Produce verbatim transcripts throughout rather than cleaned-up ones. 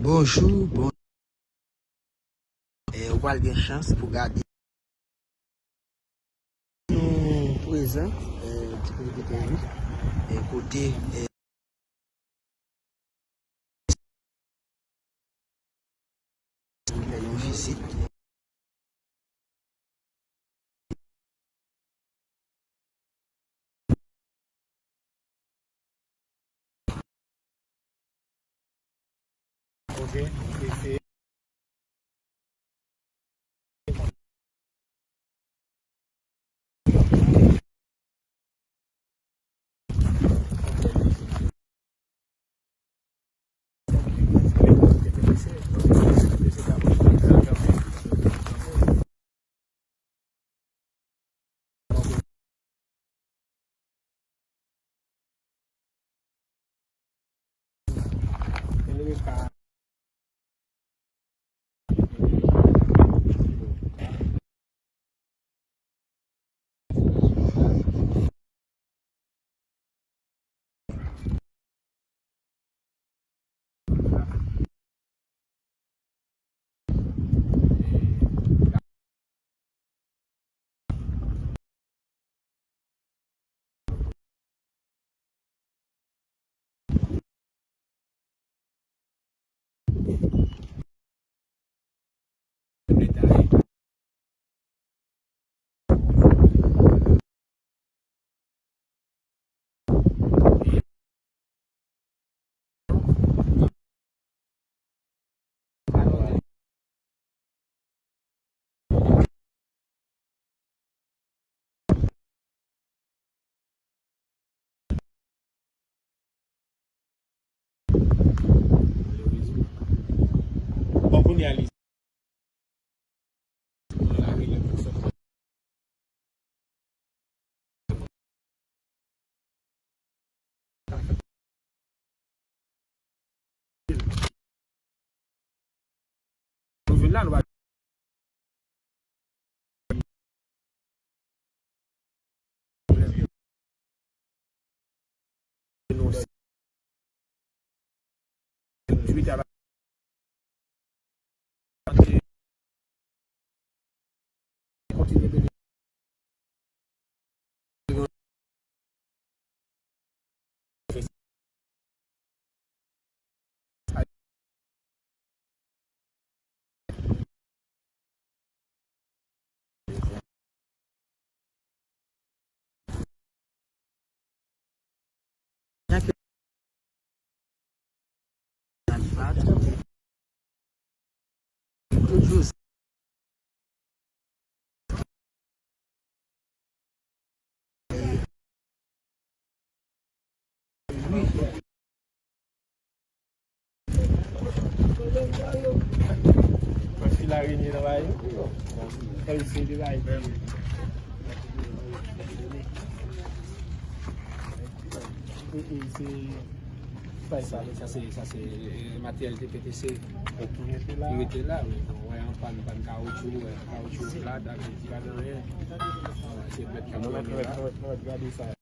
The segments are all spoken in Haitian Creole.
Bonjou, bon, eh, ou pral gen chans pou gade. Nou prezan, eh, ti kote tèri, eh, kote, eh, fè yon vizit. Bon, kounye a li. Nou vin la, nou pa Sa se, sa se, eh, materyèl T P T C. Ki rete la, wi. Bon, wè, an pàn, pàn kawotchou, wè, kawotchou plat, avè di pa gen anyen. Wè, se bèt k ap dòmi la.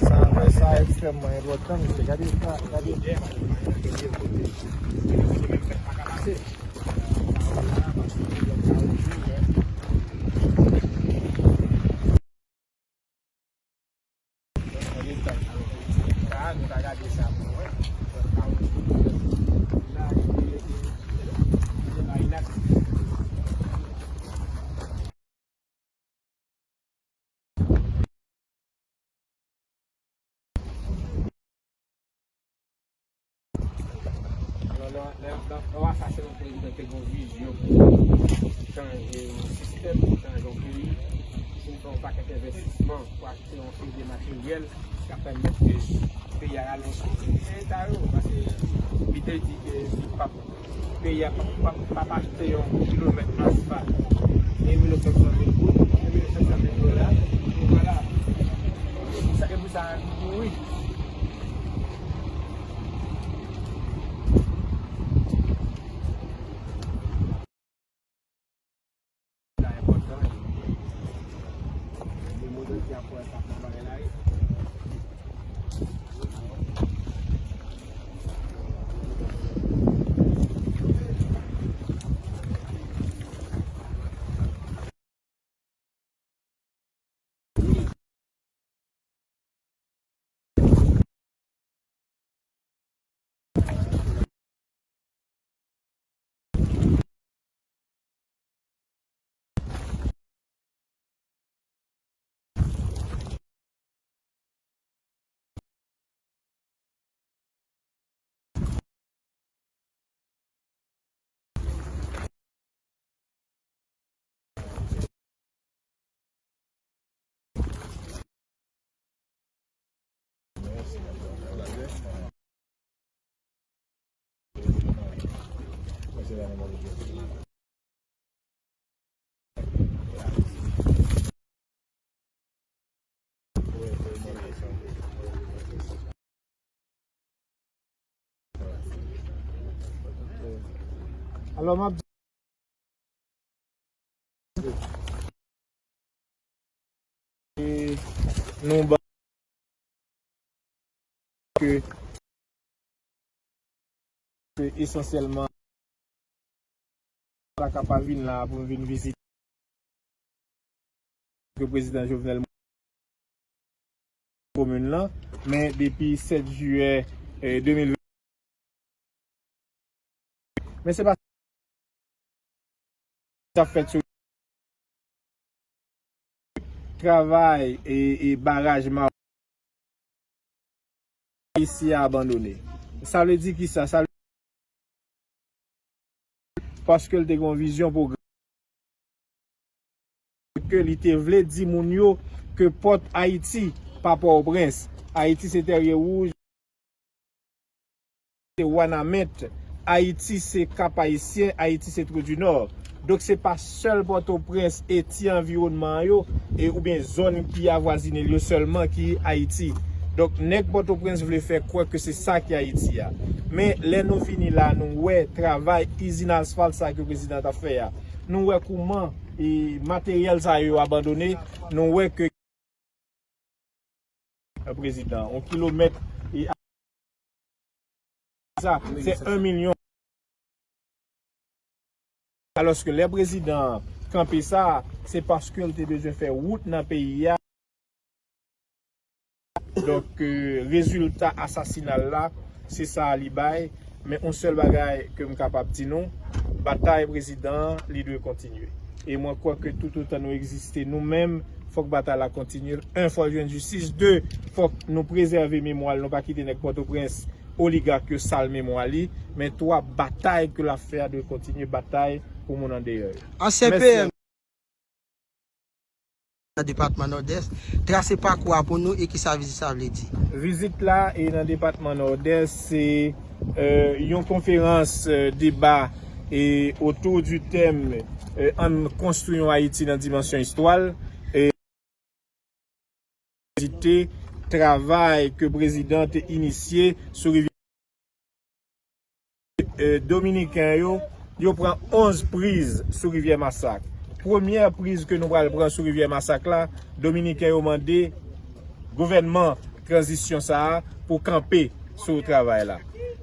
Sa, sa ekstrèmman enpòtan, mesye. Gade sa, gade. Lè w a sa se yon prezidan ki te gen yon vizyon pou chanje yon sistèm, pou chanje yon peyi, pou fè yon pakèt envestisman, pou achte yon seri de materyèl ki ap pèmèt ke peyi a rale yon soti. Se eta yo, paske li te di ke li p ap, peyi a p ap, p ap, p ap achte yon kilomèt asfalt de milyon senk san mil goud, de milyon senk san mil dola. Vwala. Sa, e pou sa, li mouri. Alò, m ap di nou ba ke, ke esansyèlman pa ka pa vin la pou m vin vizite ke prezidan Jovenel komin lan, men depi sèt jiyè, eh, de mil ven, men se pa sa k ap fèt sou travay e, e baraj Mawon. Ayisyen abandone. Sa vle di kisa? Sa vle paske l te gen yon vizyon pwogrè ke li te vle di moun yo ke pòt Ayiti pa Pòtoprens. Ayiti se Tèrye Wouj, se Wanament, Ayiti se Kap Ayisyen, Ayiti se Twadinò. Donk se pa sèl Pòtoprens e ti anviwònman an yo, e oubyen zòn ki avwazine l yo sèlman ki Ayiti. Donk nèg Pòtoprens vle fè kwè ke se sa ki Ayiti a. Men lè nou vini la, nou wè travay izin asfalt sa ke prezidan t ap fè a. Nou wè kouman, e, materyèl sa yo abandone. Nou wè ke prezidan, yon kilomèt, e, sa, se yon milyon. Alòske lè prezidan kanpe sa, se paske l te bezwen fè wout nan peyi a. Donk, eh, rezilta asasina l la, se sa a li bay. Men yon sèl bagay ke m kapab di nou, batay prezidan an, li dwe kontinye. E mwen kwè ke toutotan nou egziste, nou menm, fòk batay la kontinye. En, fòk jwenn jistis. De, fòk nou prezève memwa l, nou pa kite nèg Pòtoprens, oligak yo sal memwa li. Men twa, batay ke l ap fè a dwe kontinye, batay pou moun andeyò yo. Ansyen P M nan depatman Nòdès, trase pakou a pou nou e kisa vizit sa vle di. Vizit la e nan depatman Nòdès se, eh, yon konferans, eh, deba e otou di tèm, eh, ann konstwi yon Ayiti nan dimansyon istwa l. E vizite travay ke prezidan te inisye sou rivyè eh, Dominiken yo, yo pran onz priz sou Rivyè Masak. Premyè priz ke nou pral pran sou Rivyè Masak la, Dominiken yo mande gouvènman tranzisyon sa a pou kanpe sou travay la.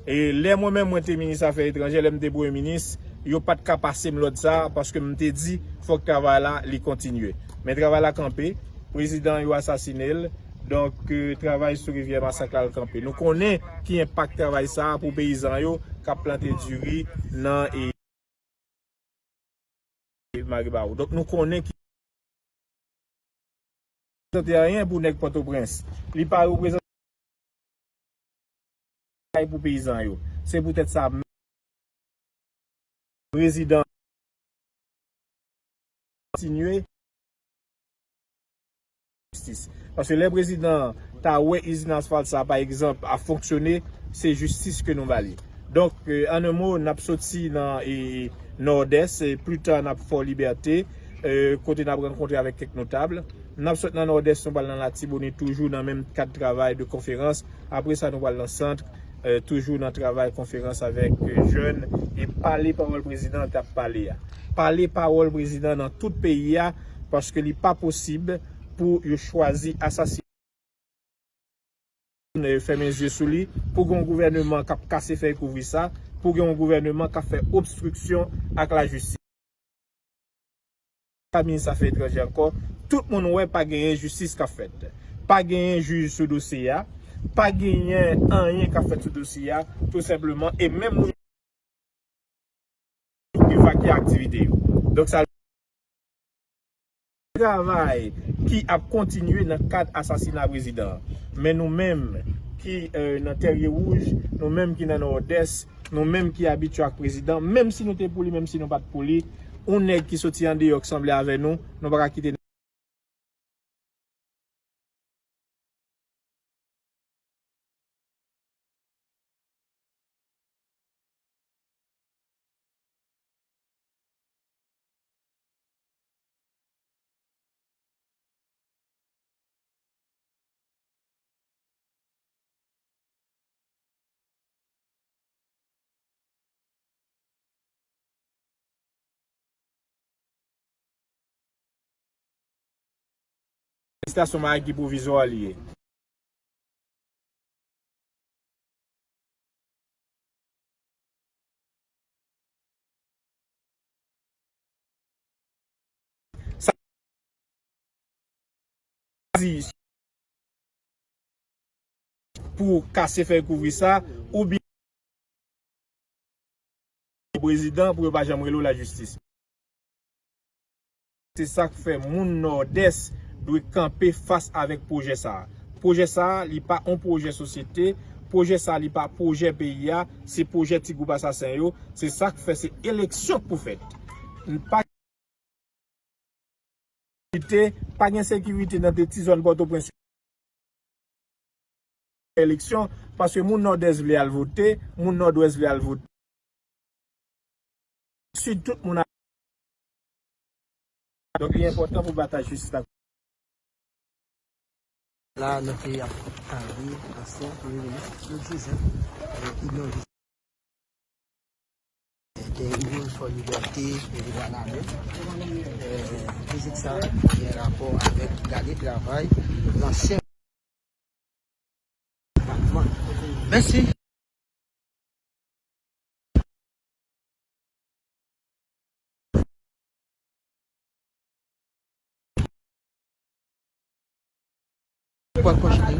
E lè mwen menm mwen te minis afè etranjè, lè m te premye minis, yo pa t ka pase m lòd sa a, paske m te di fòk travay la li kontinye. Men travay la kanpe, prezidan yo asasine l, Donk, eh, travay sou Rivyè Masak la al kanpe. Nou konnen ki enpak travay sa a pou peyizan yo k ap plante diri nan, eh, Maribawo. Donk, nou konnen ki reprezante anyen pou nèg Pòtoprens. Li pa reprezante anyen pou peyizan yo. Se poutèt sa, prezidan kontinye jistis. Paske lè prezidan ta wè izin asfalt sa, pa egzanp, ap fonksyone, se jistis ke nou ba li. Donk, euh, an en mo, n ap soti nan, e, Nòdès, e pli ta n ap Fò Libète, euh, kote n ap rankontre avèk kèk notab. N ap sot nan Nòdès, nou pral nan Latibonit, toujou nan menm kad travay de konferans. Apre sa, nou pral nan Sant, euh, toujou nan travay konferans avèk, euh, jèn, e pale pawòl prezidan t ap pale a. Pale pawòl prezidan nan tout peyi a, paske li pa posib pou yo chwazi asasine, fèmen zye sou li, pou gen yon gouvèneman k ap kase fèy kouvri sa, pou gen yon gouvèneman k ap fè obstriksyon ak lajistis. Minis Afè Etranjè ankò, tout moun wè pa genyen jistis k ap fèt. Pa genyen jij sou dosye a, pa genyen anyen k ap fèt sou dosye a, tou senpleman, e menm moun yo evakye aktivite yo. Donk, sa travay ki ap kontinye nan kad asasina prezidan an. Men nou menm ki, euh, nan Tèrye Wouj, nou menm ki nan Nòdès, nou menm ki abitye ak prezidan, menm si nou te pou li, menm si nou pa t pou li, yon nèg ki soti andeyò k sanble avè nou, nou pa ka kite Felisitasyon, bagay ki pwovizwa li ye. Sa di pou kase fèy kouvri sa, oubyen prezidan pou yo pa janm rele w lajistis. Se sa k fè moun Nòdès dwe kanpe fas avèk pwojè sa a. Pwojè sa a, li pa on pwojè sosyete, pwojè sa a, li pa pwojè peyi a, se pwojè ti gwoup asasen yo. Se sa k fè se eleksyon k pou fèt. Pa sekirite, pa gen sekirite nan de ti zòn Pòtoprens yo. Eleksyon, paske moun Nòdès vle al vote, moun Nòdwès vle al vote. Sid, tout moun a. Donk, li enpòtan pou batay jistis la. La, nou te ap tande ansyen premye minis Claude Joseph, euh, inogire. Te inogire Fò Libète, e vwala menm. Euh, vizit sa gen rapò avèk gade travay lansyen depatman. Mèsi. Pòl Kòchni,